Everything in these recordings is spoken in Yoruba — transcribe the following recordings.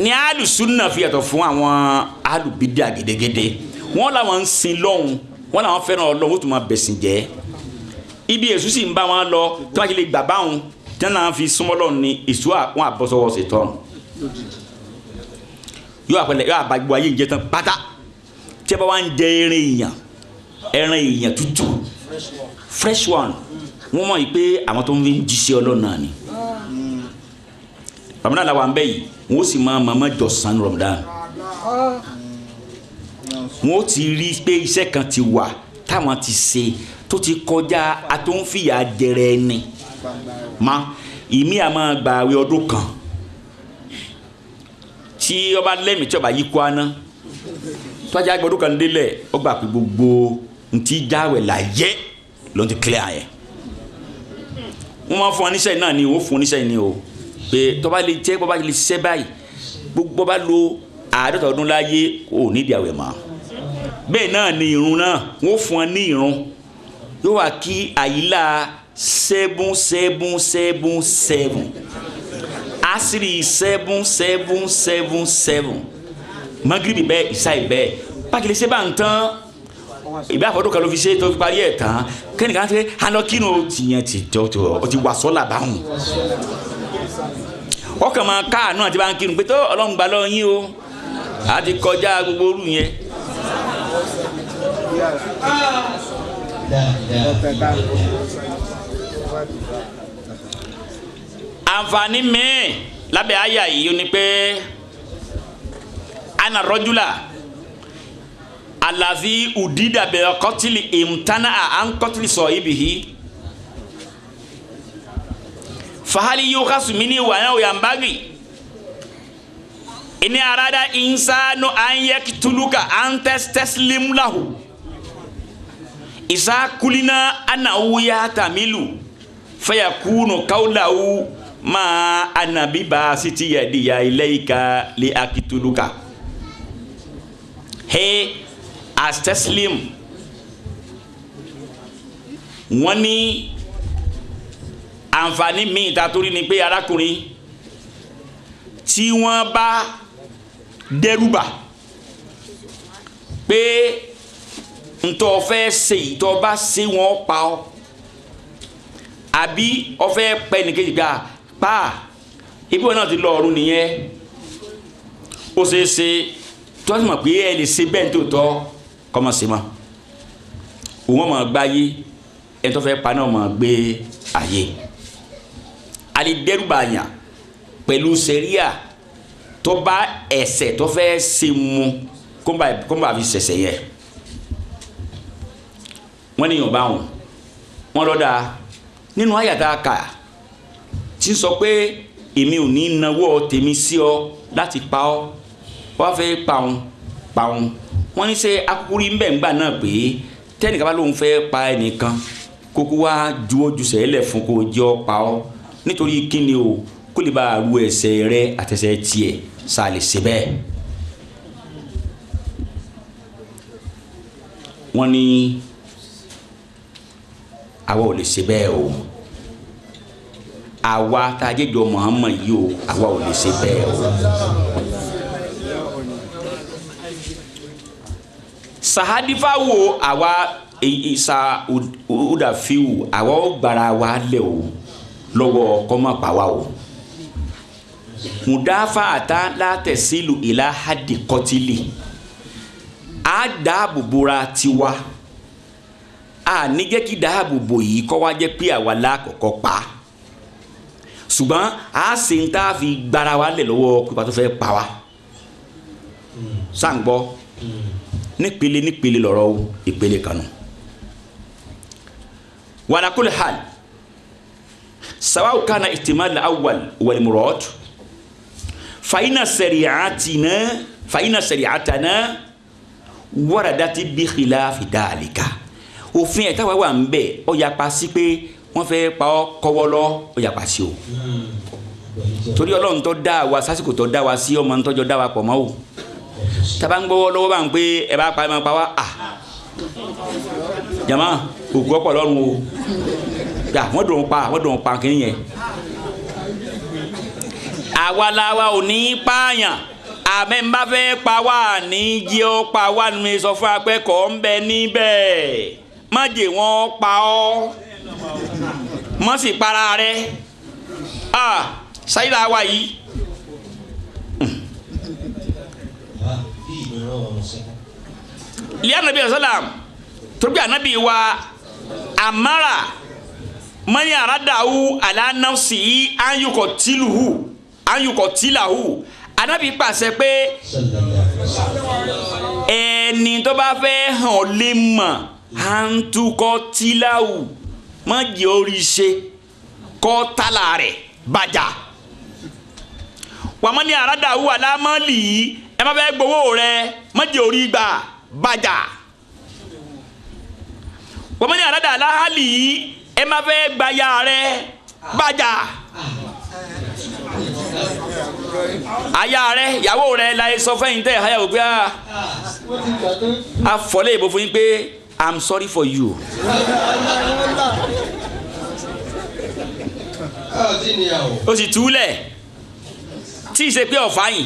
Ní alùsùnà fi yàtọ̀ fún àwọn alùbídà gédégédé. Wọ́n làwọn ń sin lọ́hùn, wọ́n làwọn fẹ́ràn Ọlọ́hun, ó tún máa bẹ̀sìn jẹ́. Ibi èṣù sì ń bá wọn lọ, tí wọ́n ti lè gbà báwọn, tí wọ́n náà fi súnmọ́ lọ́hùn ni èṣù àwọn àbọ̀sọ̀wọ́ ṣe tọ́run. Yóò àpẹẹrẹ yóò àbágbó ayé ìjẹ tán pátá. Tí ẹ bá wá ń jẹ ẹran èèyàn tútù, fresh one, wọ́n mọ̀ yìí pé àwọn tó ń fi jíṣẹ́ Ọlọ́run náà ni. Ramadan la wà ń bẹ yìí, wọ́n sì máa mọ̀mọ́ jọ̀sán ní Ramadan. Wọ́n ti rí pé iṣẹ́ kan ti wà táwọn ti ṣe tó ti kọjá atúnfìyà jẹrẹ ẹni. Ma ìmí a máa gba àwẹ̀ ọdún kan tí ọba lẹ́mìí tí ọba yí kó aná tọ́jà gbọdún kan délẹ̀ ó gbà pé gbogbo ntí jáwẹ̀ láyé ló ń ti clear yẹn. Wọ́n máa fún ọ níṣẹ́ náà ni, wọ́n fún ọ níṣẹ́ ni o, pé tọ́ba lè jẹ́ bọ́ba lè ṣiṣẹ́ báyìí, gbogbo bá lo 50 ọdún láyé kò nídìí àwẹ̀ mọ́. Bẹ́ẹ̀ náà ni ìrun náà, wọ́n fún ọ ní ìrun yóò wá kí àyílà 7 7 7 7, asiri 7 7 7 7, magiribi bẹ́ẹ̀, ìsáì bẹ́ẹ̀, pàkìlẹ̀ ṣe bá ń tán ìbí àfọdún kan ló fi ṣe tó fi parí ẹ̀ tán. Kẹ́nìkan ṣe alọ́ kínú tìyẹn ti jọ tó ọ ti wà sọ́là báwọn. Ọkàn máa káàánú àti bá ń kírun pé tó Ọlọ́run gbà lọ́wọ́ yín o, a ti kọjá gbogbo orú yẹn. Àǹfààní míì lábẹ́ àyà yìí ni pé ana rọ́júlà alazi udida bẹ kọtili imtana a an kọtili sọ ibihi fahali yóò kasu mini wàyà òyàmbági ini arada insanu an yaktuluka an tastaslim lahu isa kulina ana wuya tamilu fayakunu qawlahu ma ana bibasiti yadiya ilayka li akituluka. He astaslim. Wọ́n ní àǹfààní míì ta torí ni pé arákùnrin tí wọ́n bá dẹ́rùbà pé ntọ́ fẹ́ ṣe ìtọ́ bá ṣe wọ́n pa ọ́, àbí ọfẹ́ pẹ́ nìkejì gbà pa ibi wọn náà ti lọ ọ̀run nìyẹn. Ó ṣeé ṣe tó a sì mọ̀ pé ẹ lè ṣe bẹ́ẹ̀ tó tọ́ kọ́mọ sí ma, òun máa gbáyé, ẹni tó fẹ́ pa náà máa gbé ayé. A lè dẹ́rùbà yàn pẹ̀lú sẹ́ríà tó bá ẹ̀ṣẹ̀ tó fẹ́ ṣe mu kó bá fi ṣẹ̀ṣẹ̀ yẹ. Wọ́n ní yàn bá wọn wọ́n lọ́dà nínú àyàtà kà tí ń sọ pé èmi ò ní nawọ́ tèmi sí ọ láti pa ọ́, wọ́n fẹ́ pa òun pa òun. Wọ́n ní ṣe akúrí ń bẹ̀ ń gbà náà pé tẹ́nìkan bá lóun fẹ́ pa ẹnìkan kókó wá ju ojúṣe lẹ̀ fún kó jẹ́ ọ pa ọ́, nítorí kíni o, kó lè bá a ru ẹsẹ̀ rẹ àtẹsẹ̀ tiẹ̀ sá lè ṣe bẹ́ẹ̀. Wọ́n ní àwa ò lè ṣe bẹ́ẹ̀ o, àwa tá a jẹ́ jọ Muhammad yìí o, àwa ò lè ṣe bẹ́ẹ̀ o. Sahadifa wo àwa isa udafiu àwa ó gbára wa lẹ̀ o lọ́wọ́ kọ́mọ pa wa o. Mudafa ata látẹ̀sílù ìlà hadi kọtìlì a dáàbò bora tiwa, a ní jẹ́ kí dáàbò bò yìí kọ́ wá jẹ́ pé àwa lákọ̀ọ́kọ́ pa, ṣùgbọ́n a sì ń tá a fi gbára wa lẹ̀ lọ́wọ́ pípa tó fẹ́ pa wa. Sáǹgbọ́ nípele nípele lọ́rọ̀ o, ìpele kanu. Wala kulli hal sawaw kana ihtimal al-awwal wal murad fa inna shari'atana waradati bi khilafi dhalika. Òfin ẹ̀ táwa wà ń bẹ̀ ó yapa sí pé wọ́n fẹ́ pa ọ́ kọ́wọ́ lọ, ó yapa sí o. Torí Ọlọ́run tó dá wa sásìkò tó dá wa sí ọmọ ntọ́jọ́ dá wa pọ̀ mọ́ o. Taba ń gbọ́wọ́ lọ́wọ́ bá ń pé ẹ bá pa ẹ máa pa wá, à jama òkú ọ̀pọ̀ lọ́rùn o, yà wọ́n dùn pa wọ́n dùn pa kínní yẹn. Àwa làwa ò ní pààyàn àmẹ́ ń bá fẹ́ pa wá ní jẹ́ ó pa wá ní sọ fún akẹ́kọ̀ọ́ ń bẹ níbẹ̀ má jẹ́ wọ́n pa ọ́ má sì para rẹ̀ sáyidá wa yìí. Ilé anabi salam torí anabi wa amara mani aradahu ala nafsi anyukọ tiluhu anyukọ tilahu anabi pàṣẹ pé ẹni tó bá fẹ́ hàn lè mọ̀ àǹtukọ̀ tilahu má jẹ́ orí ṣe kọ́ tálà rẹ̀ bàjá wàmọ́ ní aradahu alámọ́lì yìí ẹ má fẹ́ gbowó rẹ̀ má jẹ́ orí gbà bàjá wàmọ́ ní arada aláhàlì yìí ẹ má fẹ́ gbaya rẹ̀ bàjá aya rẹ̀ ìyàwó rẹ̀ la sọ fẹ́yìn tẹ́ ẹ̀ pé a fọlẹ́ ìbò fún yín pé I'm sorry for you. O sì túlẹ̀ tí ì ṣe pé ọ̀fà yìí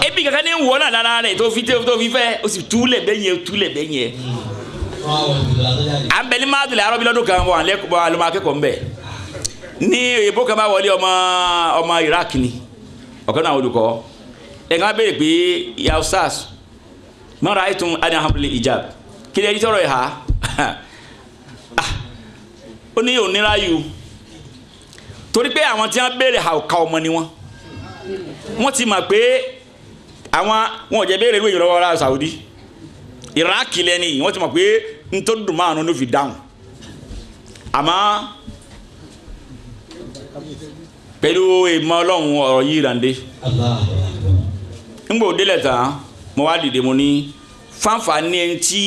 ebi kankan ní wọ́n náà lára rẹ̀ tó fi fẹ́ o sì túlẹ̀ bẹ́ẹ̀ yẹn túlẹ̀ bẹ́ẹ̀ yẹn. À ń bẹ ní máàdùlẹ̀ arọ́bí lọ́dún kan wọ́n alẹ́ lọ́mọ akẹ́kọ̀ọ́ ń bẹ̀ ní èbó kan bá wọlé ọmọ Iraq ni ọ̀kan náà olùkọ́ ẹ̀ka béèrè pé ya sars mọ́ra ayétun anahamuli ijab kí ni ẹni tọrọ ẹ̀ ha ó ní òníra yìí torí pé àwọn tí wọ́n béèrè àwòká ọmọ ni wọ́n ti mọ̀ pé àwọn wọn ò jẹ́ béèrè ìwé ìrọ̀wọ́ ara Saudi Iraq lẹ́ni wọ́n ti mọ̀ pé n tó dùn márùn-ún ló fi dáhùn àmọ́ pẹ̀lú ìmọ̀ ọlọ́run ọ̀rọ̀ yìí ràǹdé ńgbò délẹ̀ tán mo wá dìde mo ní fáǹfà ní ẹni tí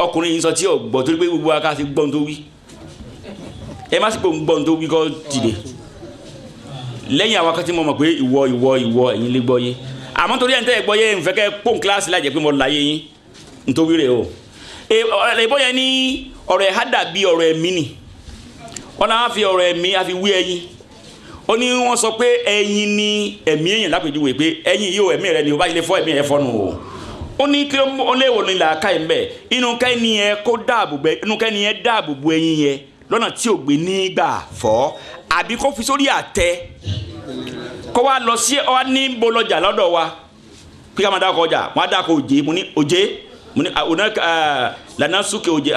ọkùnrin yìí sọ tí ò gbọ́ torí pé gbogbo aká ti gbọ́n tó wí ẹ má sì pé òun gbọ́n tó wí kọ́ dìde lẹ́yìn àwọn akẹ́tí mo mọ̀ pé ìwọ ìwọ ìwọ ẹ̀yin lè gbọ́ yé àmọ́ torí ẹ̀ ń tẹ́ ẹ gbọ́ yé ń fẹ́ kẹ́ pọ́n kíláàsì láì jẹ́ pé mo láyé yín nítorí rẹ̀ o ìbọn yẹn ní ọ̀rọ̀ ẹ̀ há dàbí ọ̀rọ̀ ẹ̀mí ni wọ́n náà fi ọ̀rọ̀ ẹ̀mí á fi wí ẹyin ó ní wọ́n sọ pé ẹyin ni ẹ̀mí èèyàn lápèjúwe pé ẹyin yìí ó ẹ̀mí rẹ ni o bá yẹ fọ́ ẹ̀mí rẹ fọ́nu o ó ní kí ó léwo ní làákà yìí mbẹ inú kẹ́ni yẹn kó dáàbò bẹ inú kẹ́ni yẹn dáàbò bo ẹyin yẹn lọ́nà tí ò gbé nígbà fọ́ àbí kó fi sórí àtẹ kó wá lọ sí ọ ní bolọjà lọ́dọ̀ wa kí ká máa dákọ̀ ọjà wọn á dákọ̀ òjé mo ní òjé mo ní ọ̀nà lànà sókè òjé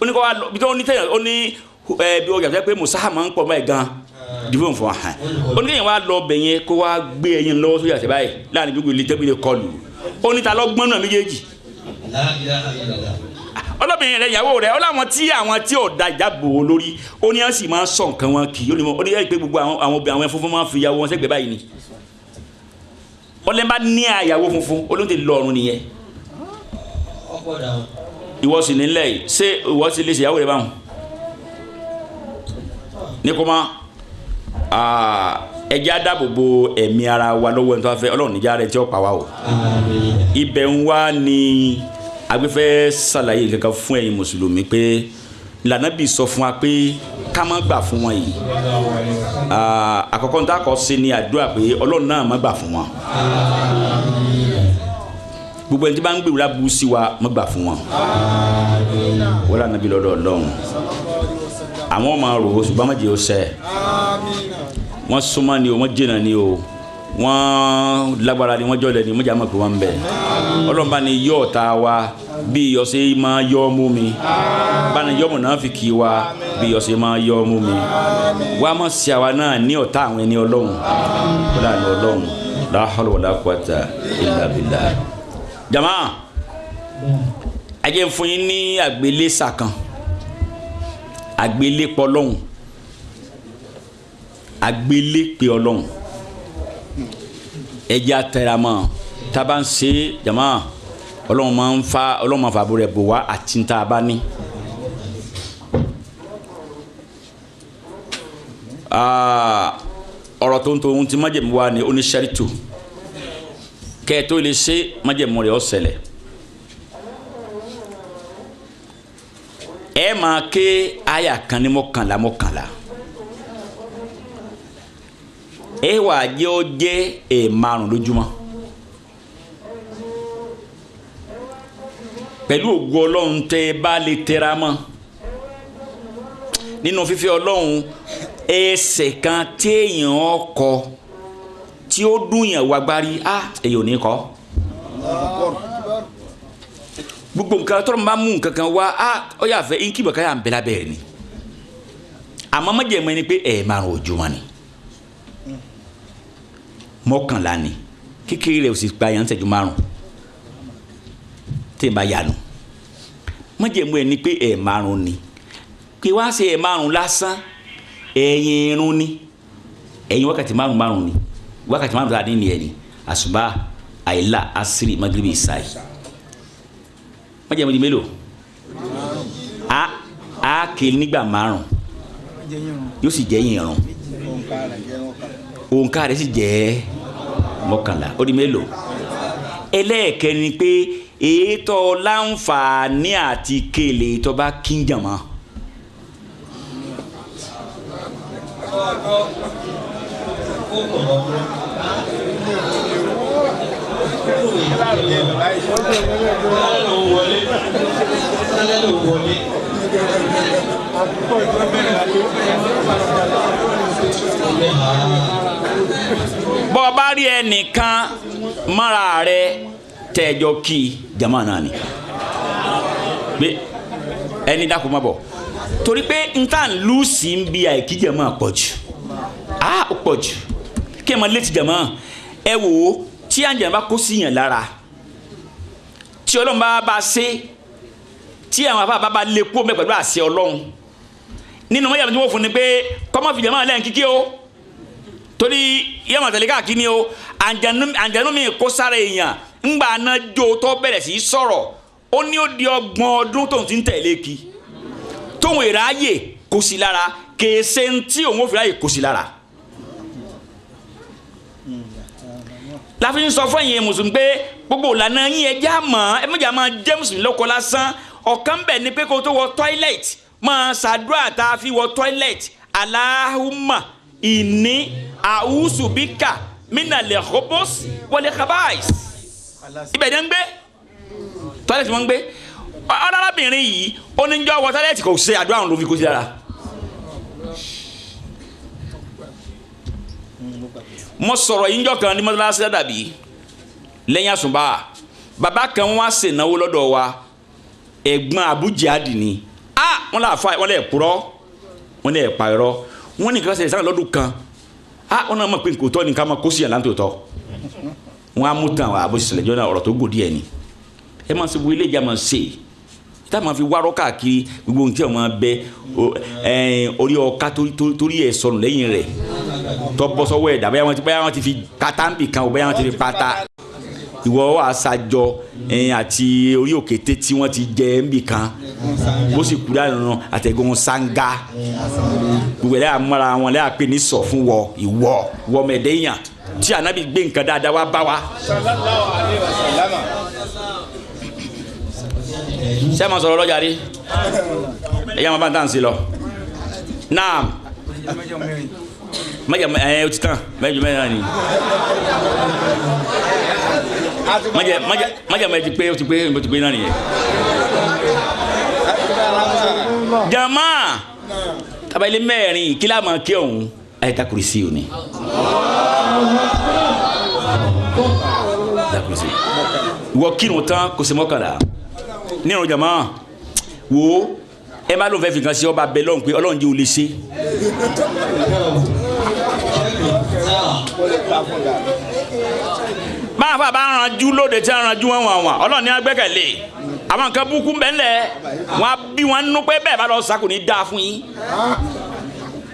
ó ní kó wá lọ bí tó ní tẹ̀yàn ó ní bí ọjà tó yẹ pé musa máa ń pọ̀ báyìí gan dìbò fún wa ó ní kéèyàn wá lọ bẹ̀ yẹn kó wá gbé ẹyin lọ́wọ́ sórí àtẹ báyìí láàrin gbogbo ilé tẹ́gbìlẹ̀ kọlù ó ní ta lọ́gbọ́n náà méjèèjì ọlọ́bìnrin rẹ̀ ìyàwó rẹ̀ ọlọ́wọ́n tí àwọn tí ò da ìjábò lórí ó ní wọ́n sì máa ń sọ nǹkan wọn kì í ó ní pé gbogbo àwọn obìnrin àwọn funfun máa ń fi ìyàwó wọn sẹ́gbẹ̀ẹ́ báyìí ni ọlẹ́ bá ní àyàwó funfun olóhùn ti lọ ọ̀run nìyẹn ìwọ sì nílẹ̀ yìí ṣé ìwọ sì lè ṣe ìyàwó rẹ̀ báwọn ní kó má ẹjẹ́ adáàbòbò ẹ̀mí ara wa lọ́wọ́ ẹni tó bá fẹ́ ọlọ́run níjà rẹ̀ tí ó pa wá o ibẹ̀ ń wá ní agbẹ́fẹ́ ṣàlàyé kankan fún ẹ̀yin mùsùlùmí pé lànàbì sọ fún wa pé ká má gbà fún wọn yìí àkọ́kọ́ níta kọ́ sí ni àdúrà pé ọlọ́run náà má gbà fún wọn gbogbo ẹni tí bá ń gbèrú láburú sí wa má gbà fún wọn wọ́n lànàbì lọ́dọ̀ ọlọ́run àwọn máa rò ó ṣùgbọ́n má jẹ́ ó ṣẹ wọ́n súnmọ́ ni o wọ́n jìnnà ni o wọ́n lágbára ni wọ́n jọlẹ̀ ni wọ́n jà mọ̀ pé wọ́n ń bẹ ọlọ́run bá ní yọ ọ̀tá wa bí iyọ̀ ṣe máa yọ mú mi bá ní yọ mùnáfíkì wa bí iyọ̀ ṣe máa yọ mú mi wá mọ̀ sí àwa náà ní ọ̀tá àwọn ẹni ọlọ́run wọ́n dà ní ọlọ́run la hawla wala quwwata illa billah. Jama ẹ jẹ́ n fún yín ní àgbélésà kan àgbélépọ̀ ọlọ́run àgbélépè ọlọ́run ẹjẹ atẹramọ taba ń ṣe jama ọlọ́run máa ń fa ọlọ́run máa fa àbúrò ẹ̀ bò wá àti ń tá a bá ní. Ọ̀rọ̀ tó ń tó ohun tí májèmú wa ni oníṣẹ́rìtù kẹ́ ẹ tó lè ṣe májèmú rẹ̀ ó ṣẹlẹ̀. Ẹ máa ké àyà kan ní mọ́kànlá mọ́kànlá. Ẹ wà jẹ́ ó jẹ́ ẹ̀ márùn lójúmọ́. Pẹ̀lú ògo Ọlọ́run tẹ́ ẹ bá lè tẹra mọ́ nínú fífẹ́ Ọlọ́run, ẹsẹ̀ kan téèyàn kọ tí ó dùn yàn wá gbárí á èyí ò ní kọ́. Gbogbo nǹkan tọ́lọ́ máa mú nǹkan kan wá á ó yà fẹ́ nkí bàkà yà ń bẹ lábẹ́ ẹ̀ ni. Àmọ́ májẹ̀mú ni pé ẹ̀ márùn ojúmọ́ ni, 11 ni, kékeré rẹ̀ ò sì gba yàn ń ṣẹ́jú 5 tí ì bá yànú. Májẹ̀mú ẹ̀ ni pé ẹ̀ márùn ni, kí wá ṣe ẹ̀ márùn lásán, ẹ̀yìn irun ni, ẹ̀yìn wákàtí 5 5 ni, wákàtí 5 tá a ní ni ẹ̀ ni àsùbá, àyílà, asiri, magribi, ìsáì. Májẹ̀mú di mélòó? A kì í nígbà 5 yóò sì jẹ́ ìrun, òǹkà rẹ̀ sì jẹ́ 11. Ó di mélòó? Ẹlẹ́ẹ̀kẹrin ni pé ètò láǹfààní àti kele tó bá kíjàmọ́. Bọ́ ọ bá rí ẹnìkan mọ́ra rẹ tẹ́jọ́ kí jama náà ni pé ẹni dákun má bọ̀, torí pé n ta n lù sí ń bi àìkí jama pọ̀ jù, á ó pọ̀ jù kí ẹ máa létí jama. Ẹ wò ó, tí àǹjẹ̀ bá kó sí yàn lára, tí Ọlọ́run bá bá ṣe, tí àwọn afá bá bá lè kó mẹ́ pẹ̀lú àṣẹ Ọlọ́run nínú mọ́yàmú tí wọ́n fún ni pé kọ́mọ́ fi jama lẹ́yìn kíkí o, torí yẹ́mọ̀ tẹ̀lé káàkiri o. Àǹjẹ̀nú mi kó sára èèyàn ńgbà náà jó tó bẹ̀rẹ̀ sí í sọ̀rọ̀, ó ní ó di 30 ọdún tóun ti ń tẹ̀lé kí tóun ìráyè kó sí lára, kèése tí òun ò fi ráyè kó sí lára. Láfi ń sọ fún ẹ̀yin mùsùlùmí pé gbogbo ìlànà yín ẹ já mọ́, ẹ mọ̀jà máa jẹ́ mùsùlùmí lọ́kọ lásán. Ọ̀kan bẹ̀ ni pé kó tó wọ toilet máa ṣàdúrà tá a fi wọ toilet, Allahumma inni a'usu bika minal khubus wal khaba'is. Ibẹ̀ ni ń gbé tọ́lẹ̀tì wọ́n ń gbé. Ọ̀dọ́lábìnrin yìí ó ní jọ́ wọ tọ́lẹ̀tì kò ṣe àdúrà òun ló fi kó sí lára. Mo sọ̀rọ̀ yìí njọ́ kan ní mọ́tàlásí dàbí lẹ́yìn àsùnbà, bàbá kan wọ́n á ṣènáwó lọ́dọ̀ wa, ẹ̀gbọ́n Abuja ni. Wọ́n lè fa, wọ́n lè purọ́, wọ́n lè pa irọ́, wọ́n ní nǹkan ṣẹlẹ̀ sáà lọ́dún kan. Wọ́n náà mọ̀ pé nǹkan tó ní ká máa kó sí yàn láǹtò tọ́. Wọ́n á mú tàn wá bó ṣe ṣẹlẹ̀ jọ náà, ọ̀rọ̀ tó gòdì ẹ̀ ni. Ẹ máa ṣe wo ilé ìjà máa ṣe tá a máa fi wárọ́ káàkiri gbogbo ohun tí wọ́n máa bẹ orí ọ̀ka torí ẹ̀ sọnù lẹ́yìn rẹ̀ tó bọ́ sọ́wọ́ ẹ̀dá, bóyá wọ́n ti fi pátá ń bì kan o, bóyá wọ́n ti fi pátá ìwọ wà ṣàjọ àti orí òkété tí wọ́n ti jẹ ń bì kan bó sì kú dànù àtẹ̀gùn sanga gbogbo ẹ̀ lẹ́yà mọ́ra wọn lẹ́yà pé ní sọ fún wọ ìwọ wọ mẹ̀dẹ́yàn tí ànábì gbé nǹkan dáadáa wá bá wa. Ṣé máa sọ̀rọ̀ lọ́jà rí? Ẹ̀yà máa bá ń tàn sí lọ. Naam. Mẹ́jọ ẹ̀ o ti tán, mẹ́jọ mẹ́rin náà ni. Mẹ́jọ mẹ́rin ti pé o ti pé o ti pé náà nìyẹn. Jama tabayile mẹ́rin kí la máa kí ọ̀hún ayé ta kùrìsì òní. Ta kùrìsì. Ìwọ kírun tán kò sí mọ́kànlá nínú jama wo ẹ má ló fẹ́ fi kan sí ọba bẹ lọ́hùn pé Ọlọ́run jẹ́ o lè ṣe. Máa fà bá ranjú lóde tí a ranjú wọn wọn wọn Ọlọ́run ní agbẹ́kẹ̀lé àwọn nǹkan búkú bẹ́ẹ̀ lẹ̀ wọn á bí wọn nú pé bẹ́ẹ̀ bá lọ sá kò ní dáa fún yín,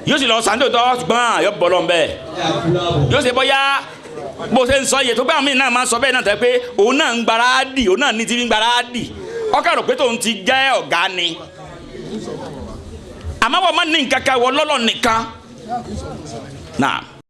yóò sì lọ sàn tó tọ́ ṣùgbọ́n yóò bọ̀ lọ́n bẹ́ẹ̀ yóò ṣe bọ́yá bó ṣe ń sọ iye tó gbé àwọn míì náà máa ń sọ bẹ́ẹ̀ náà tẹ́ pé òun náà ń gbáradì, òun náà ní ti ń gbáradì, ọkà rò pé tóun ti jẹ́ ọ̀gá ni, àmọ́ wọ́n máa ní nǹkan kan wọ́n lọ́lọ́ nìkan. Náà